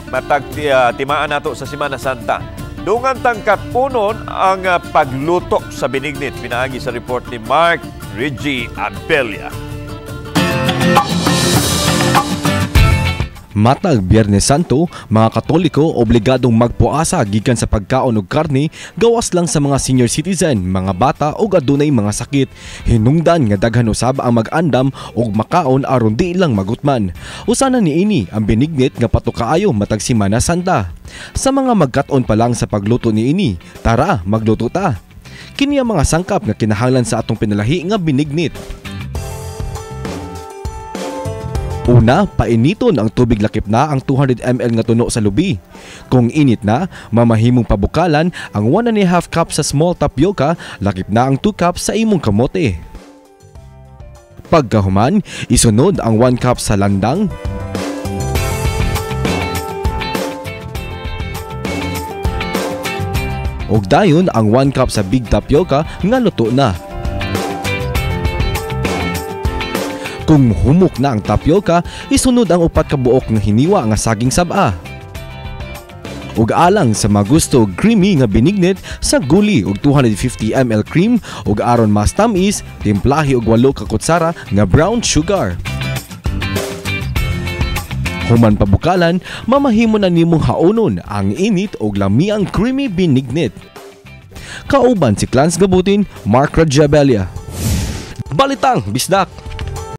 Matag timaan nato sa Semana Santa. Dungan tang katunon ang pagluto sa binignit pinaagi sa report ni Mark Reggie Abella. Matag Biyernes Santo, mga Katoliko obligadong magpuasa gikan sa pagkaon og karne gawas lang sa mga senior citizen, mga bata ug adunay mga sakit. Hinungdan nga daghan usab ang mag-andam og makaon aron di lang magutman. Usa na niini ang binignit nga patukaayo matag Semana Santa. Sa mga magkat-on pa lang sa pagluto niini, tara magluto ta. Kini ang mga sangkap nga kinahanglan sa atong pinalahi nga binignit. Una, painiton ang tubig lakip na ang 200 ml nga tuno sa lubi. Kung init na, mamahimong pabukalan ang 1 1/2 cup sa small tapioca lakip na ang 2 cups sa imong kamote. Pagkahuman, isunod ang 1 cup sa landang, ug dayon ang 1 cup sa big tapioca nga luto na. Kung humok na ang tapioca, isunod ang 4 ka buok nga hiniwa nga saging sab-a. Ug alang sa magusto creamy nga binignit sa guli og 250 ml cream ug aron mas tamis, timplahi og 8 ka kutsara nga brown sugar. Human pabukalan, mamahimo na nimong haonon ang init og lamiang creamy binignit. Kauban si Clans Gabutin, Mark Rajabella. Balitang Bisdak!